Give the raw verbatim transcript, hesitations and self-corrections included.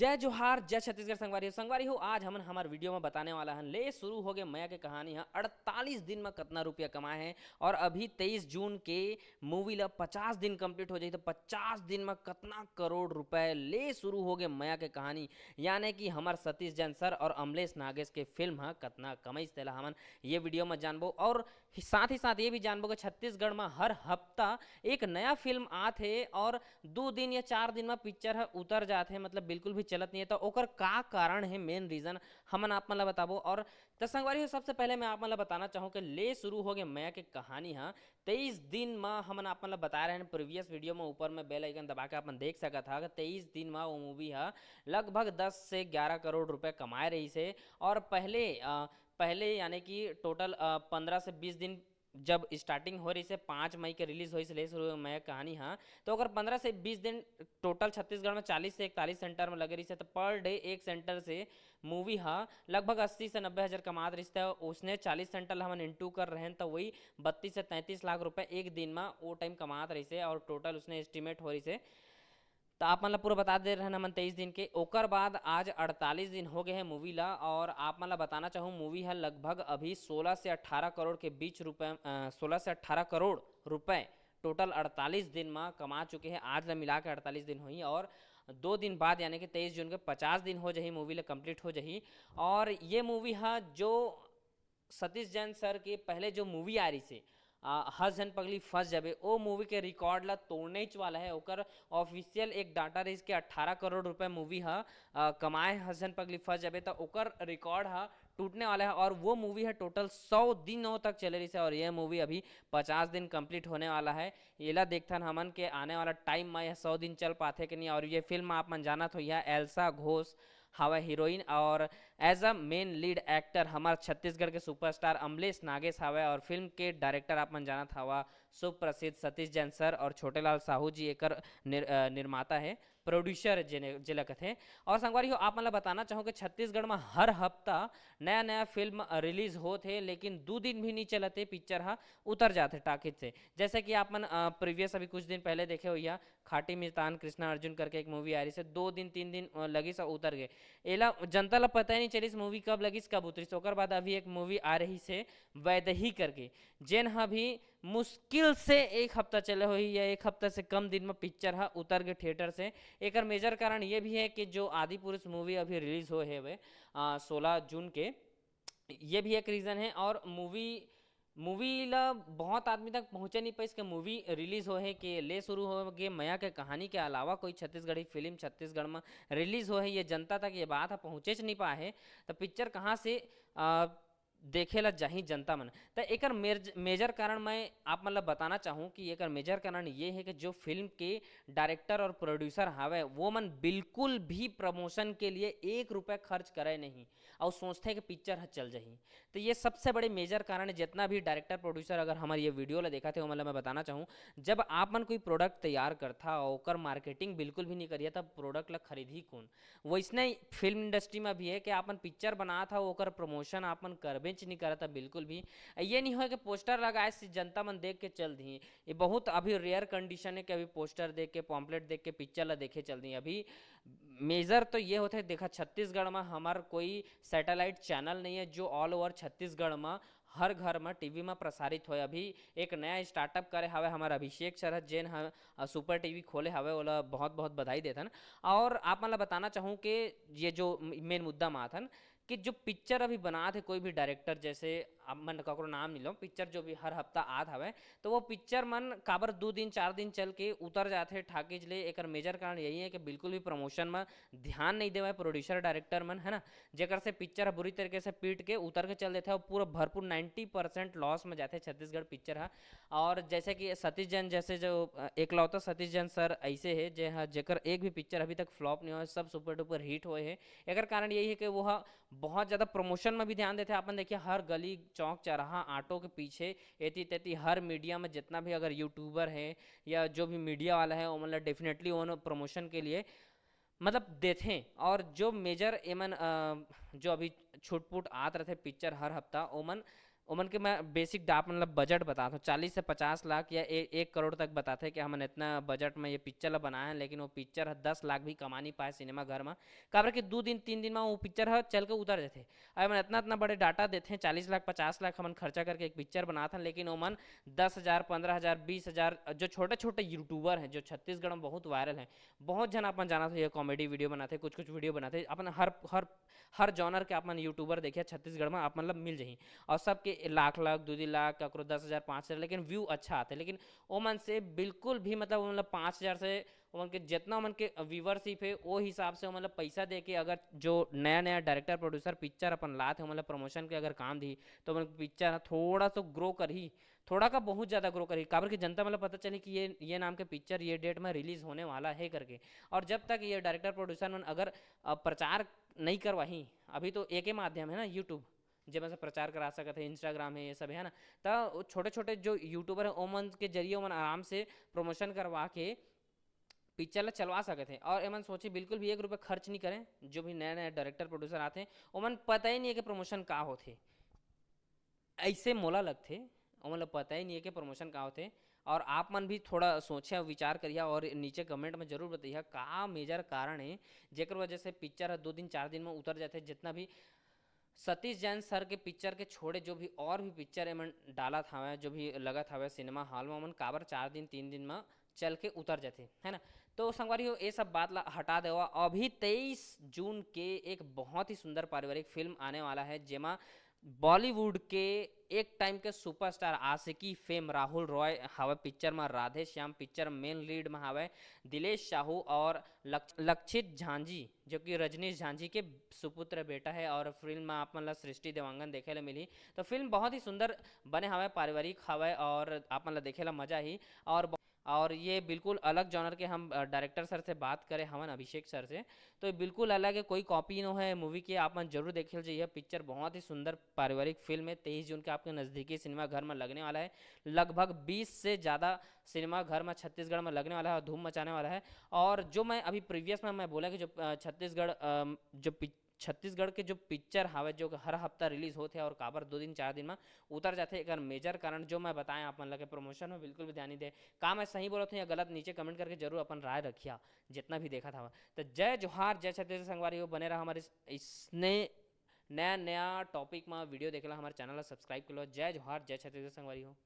जय जोहार, जय छत्तीसगढ़ संगवारी हो। संगवारी हो, आज हमन हमर वीडियो में बताने वाला हन, ले शुरू हो गए मया के कहानी ह अड़तालीस दिन में कतना रुपया कमाए हैं और अभी तेईस जून के मूवी ला पचास दिन कंप्लीट हो जाही, तो पचास दिन में कतना करोड़ रुपए ले शुरू हो गए मया के कहानी, यानी कि हमर सतीश जैन सर और अमलेश नागेश के फिल्म ह कतना कमाइस, तेला हमन ये वीडियो में जानबो। और साथ ही साथ ये भी जानबो कि छत्तीसगढ़ में हर हफ्ता एक नया फिल्म आत हे और दो दिन या चार दिन में पिक्चर ह उतर जात हे, मतलब बिल्कुल भी चलत नहीं है, तो ओकर का कारण है, मेन रीजन हमन आप मन ला बताबो। और त संगवारी हो, सबसे पहले मैं आप मन ला बताना चाहूँ कि ले शुरू हो गए मया के कहानी ह तेईस दिन म, हमन आप मन ला बताए रहे प्रीवियस वीडियो में, ऊपर में बेल आइकन दबा के आप मन देख सकत हा कि तेईस दिन म वो मूवी ह लगभग दस से ग्यारह करोड़ रुपए कमाए रहिस हे। और पहले अ, पहले यानी कि टोटल पंद्रह से बीस दिन जब स्टार्टिंग हो रहिस हे, पाँच मई के रिलीज होइस ले शुरू मया के कहानी ह, तो ओकर पंद्रह से बीस दिन टोटल छत्तीसगढ़ में चालीस से इकतालीस सेंटर में लगे रहिस हे, तो पर डे एक सेंटर से मूवी ह लगभग अस्सी से नब्बे हजार कमात रहिस हे। उसने चालीस सेंटर ला हमन इंटू कर रहे हैं, तो वही बत्तीस से तैंतीस लाख रुपए एक दिन में वो टाइम कमात रहिस हे और टोटल उसने एस्टिमेट हो रहिस हे। तो आप मन ला पूरा बता दे रहन हमन तेईस दिन के। ओकर बाद आज अड़तालीस दिन हो गए हैं मूवी ला, और आप मन ला बताना चाहूँ, मूवी ह लगभग अभी सोलह से अट्ठारह करोड़ के बीच रुपए, अ, सोलह से अट्ठारह करोड़ रुपए टोटल अड़तालीस दिन में कमा चुके हैं। आज ला मिला के अड़तालीस दिन होही और दो दिन बाद यानी कि तेईस जून के पचास दिन हो जाही, मूवी ला कंप्लीट हो जाही। और ये मूवी ह जो सतीश जैन सर के पहले जो मूवी आ रहिस हे, आ, हस झन पगली फंस जाबे, ओ मूवी के रिकॉर्ड ला तोड़नेच वाला है। ओकर ऑफिशियल एक डाटा रहिस के अट्ठारह करोड़ रुपए मूवी ह, आ, कमाए हस झन पगली फंस जाबे, त ओकर रिकॉर्ड ह टूटने वाला है। और वो मूवी ह टोटल सौ दिनों तक चले रहिस हे और ये मूवी अभी पचास दिन कंप्लीट होने वाला है। एला देखथन हमन के आने वाला टाइम में यह सौ दिन चल पाथे कि नहीं। और ये फिल्म आप मन जानत हो, यह एल्सा घोष हवय हीरोइन, और as a main lead actor हमार छत्तीसगढ़ के सुपरस्टार अमलेश नागेश हवय, और फिल्म के डायरेक्टर आप मन जानत हवा सुप्रसिद्ध सतीश जैन सर, और छोटेलाल साहू जी एकर निर-, अ, निर्माता है, प्रोड्यूसर जेने, जेला कथे। और संगवारी हो, आप मन ला बताना चाहूँ कि छत्तीसगढ़ में हर हफ्ता नया नया फिल्म रिलीज होत हे, लेकिन दू दिन भी नहीं चलत हे, पिक्चर हा उतर जात हे टाकिज से। जैसे कि आप मन प्रीवियस अभी कुछ दिन पहले देखे होइहा, खाटी मितान कृष्णा अर्जुन करके एक मूवी आ रहिस हे, दो दिन तीन दिन अ, लगिस और उतर गए। एला जनता ला पता ही नहीं चलिस मूवी कब लगिस, कब उतरिस। ओकर बाद अभी एक मूवी आ रहिस हे वैदेही करके, जेन ह भी मुश्किल से एक हफ्ता चले होही या एक हफ्ता से कम दिन में पिक्चर ह उतर गए थिएटर से। एकर मेजर कारण ये भी है कि जो आदि पुरुष मूवी अभी रिलीज होए हवे, अ, सोलह जून के, ये भी एक रीजन है। और मूवी, मूवी ला बहुत आदमी तक पहुँचे नहीं पाइस के मूवी रिलीज होए हे, के ले शुरू हो गए मया के कहानी के अलावा कोई छत्तीसगढ़ी फिल्म छत्तीसगढ़ में रिलीज होए हे, ये जनता तक ये बात ह पहुँचेच नहीं पाए हे, तो पिक्चर कहाँ से, आ, देखे ला जाही जनता मन। त एकर मेर-, मेजर कारण मैं आप मन ला बताना चाहूँ कि एकर मेजर कारण ये है कि जो फिल्म के डायरेक्टर और प्रोड्यूसर हावय, वो मन बिल्कुल भी प्रमोशन के लिए एक रुपया खर्च करे नहीं और सोचथे कि पिक्चर ह चल जाही। तो ये सबसे बड़े मेजर कारण है। जितना भी डायरेक्टर प्रोड्यूसर अगर हमारे ये वीडियो ला देखा थे, वो मतलब मैं बताना चाहूँ, जब आप मन कोई प्रोडक्ट तैयार करथा और ओकर मार्केटिंग बिल्कुल भी नहीं करिए, तब प्रोडक्ट ला खरीदही कौन? वैसने फिल्म इंडस्ट्री में भी है कि आप मन पिक्चर बनात हा, ओकर प्रमोशन आप मन करबेच नहीं करत हा बिल्कुल भी। ये नहीं होए कि पोस्टर लगाए से जनता मन देख के चल दी। ये बहुत अभी रेयर कंडीशन है कि अभी पोस्टर देख के, पॉम्पलेट देख के पिक्चर ला देखे चल दी। अभी मेजर तो ये होथे, देखा, छत्तीसगढ़ में हमार कोई सैटेलाइट चैनल नहीं है जो ऑल ओवर छत्तीसगढ़ में हर घर में टीवी में प्रसारित होए। अभी एक नया स्टार्टअप करे हवे हमार अभिषेक सर ह, जेन ह, अ, सुपर टीवी खोले हवे, ओला बहुत बहुत बधाई देथन। और आप मन ला बताना चाहूँ कि ये जो मेन मुद्दा में आथन कि जो पिक्चर अभी बनात हे कोई भी डायरेक्टर, जैसे अब मैं ककरो नाम नहीं लूँ, पिक्चर जो भी हर हफ्ता आत हवे, तो वो पिक्चर मन काबर दो दिन चार दिन चल के उतर जाथे ठाकिज ले। एकर मेजर कारण यही है कि बिल्कुल भी प्रमोशन में ध्यान नहीं देवे प्रोड्यूसर डायरेक्टर मन, है ना, जेकर से पिक्चर ह बुरी तरीके से पीट के उतर के चल देथे और पूरा भरपूर नाइन्टी परसेंट लॉस में जाथे छत्तीसगढ़ पिक्चर ह। और जैसे कि सतीश जैन जैसे जो, अ, एकलौता सतीश जैन सर ऐसे है जे ह, जेकर एक भी पिक्चर अभी तक फ्लॉप नहीं हुआ, सब सुपर डुपर हिट हुए है। एकर कारण यही है कि वो ह बहुत ज़्यादा प्रमोशन में भी ध्यान देथे। अपन देखिए, हर गली चौक चौराहा ऑटो के पीछे एती तेती हर मीडिया में जितना भी अगर यूट्यूबर है या जो भी मीडिया वाला है, ओमन ला डेफिनेटली ओमन प्रमोशन के लिए मतलब देथे। और जो मेजर एमन, अ, जो अभी छुटपुट आत रहथे पिक्चर हर हफ्ता, ओमन ओमन के मैं बेसिक आप मन ला बजट बताथों, चालीस से पचास लाख या ए-, एक करोड़ तक बताथे कि हमन इतना बजट में ये पिक्चर ला बनाए हैं, लेकिन वो पिक्चर ह दस लाख भी कमा नहीं पाए सिनेमा घर में। काबर कि दू दिन तीन दिन में वो पिक्चर ह चल के उतर जाथे। अब हमन इतना इतना बड़े डाटा देथे, चालीस लाख पचास लाख हमन खर्चा करके एक पिक्चर बनात हन, लेकिन ओमन दस हजार, पन्द्रह हजार, बीस हजार, जो छोटे छोटे यूट्यूबर हैं जो छत्तीसगढ़ में बहुत वायरल हैं, बहुत झन अपन जानत हो, ये कॉमेडी वीडियो बनाथे, कुछ कुछ वीडियो बनाथे, अपन हर हर हर जॉनर के आप मन यूट्यूबर देखिए छत्तीसगढ़ में आप मन ला मिल जाही, और सबके लाख लाख, दू दू लाख, ककरो दस हजार, पाँच हजार, लेकिन व्यू अच्छा आथे। लेकिन ओमन से बिल्कुल भी, मतलब, ओमन ला पाँच हजार से, ओमन के जितना ओमन के व्यूवरशिप है, वो हिसाब से ओमन ला पैसा दे के अगर जो नया नया डायरेक्टर प्रोड्यूसर पिक्चर अपन लात है, ओमन ला प्रमोशन के अगर काम दी, तो ओमन पिक्चर थोड़ा सा ग्रो करही, थोड़ा का बहुत ज़्यादा ग्रो करही। काबर कि जनता मतलब पता चली कि ये ये नाम के पिक्चर ये डेट में रिलीज होने वाला है करके। और जब तक ये डायरेक्टर प्रोड्यूसर मन अगर अ, प्रचार नहीं करवाही, अभी तो एक ही माध्यम है ना, यूट्यूब, जेमा से प्रचार करा सकत है, इंस्टाग्राम है, ये सब है ना। तो वो छोटे छोटे जो यूट्यूबर है, ओमन के जरिए ओमन आराम से प्रमोशन करवा के पिक्चर ला चलवा सकत है। और एमन सोचे बिल्कुल भी एक रुपये खर्च नहीं करें। जो भी नया नया डायरेक्टर प्रोड्यूसर आते हैं, ओमन पता ही नहीं है कि प्रमोशन का होथे, ऐसे मोला लगथे, ओमन ला पता ही नहीं है कि प्रमोशन का होथे। और आप मन भी थोड़ा सोचिया, विचार करिया और नीचे कमेंट में जरूर बताइया का मेजर कारण है जेकर वजह से पिक्चर ह दो दिन चार दिन में उतर जाथे। जितना भी सतीश जैन सर के पिक्चर के छोड़े जो भी और भी पिक्चर एमन डालत हवय, जो भी लगत हवय सिनेमा हॉल में, ओमन काबर चार दिन तीन दिन में चल के उतर जाथे, है ना। तो संगवारी हो, ये सब बात ला हटा देवा। अभी तेईस जून के एक बहुत ही सुंदर पारिवारिक फिल्म आने वाला है, जेमा बॉलीवुड के एक टाइम के सुपरस्टार आशिकी फेम राहुल रॉय हवे पिक्चर में Radhe Shyam, picture main lead में हवे दिलेश साहू और लक्ष-, लक्षित झांझी, जो कि रजनीश झांझी के सुपुत्र बेटा है। और फिल्म में आप मन ला सृष्टि देवांगन देखे ले मिली। तो फिल्म बहुत ही सुंदर बने हवे, पारिवारिक हवे और आप मन ला देखे ला मजा ही। और और ये बिल्कुल अलग जॉनर के हम डायरेक्टर सर से बात करे हवन, अभिषेक सर से। तो ये बिल्कुल अलग है, कोई कॉपी नो है मूवी के। आप मन जरूर देखे जाइए, पिक्चर बहुत ही सुंदर पारिवारिक फिल्म है। तेईस जून के आपके नज़दीकी सिनेमा घर में लगने वाला है। लगभग बीस से ज़्यादा सिनेमा घर में छत्तीसगढ़ में लगने वाला है और धूम मचाने वाला है। और जो मैं अभी प्रीवियस में मैं बोला कि जो अ, छत्तीसगढ़ अ, जो पिक- छत्तीसगढ़ के जो पिक्चर हावय जो हर हफ्ता रिलीज होत है और काबर दो दिन चार दिन में उतर जाथे, एकर मेजर कारण जो मैं बताएं आप मन लगे, प्रमोशन में बिल्कुल भी ध्यान नहीं दे। का मैं सही बोलत हूँ या गलत, नीचे कमेंट करके जरूर अपन राय रखिया, जितना भी देखा था। तो जय जोहार, जय छत्तीसगढ़ संगवारी हो, बने रहा हमारे इस- इसने नया नया टॉपिक में वीडियो देखेला, हमारे चैनल ला सब्सक्राइब कर लो। जय जोहार, जय छत्तीसगढ़ संगवारी हो।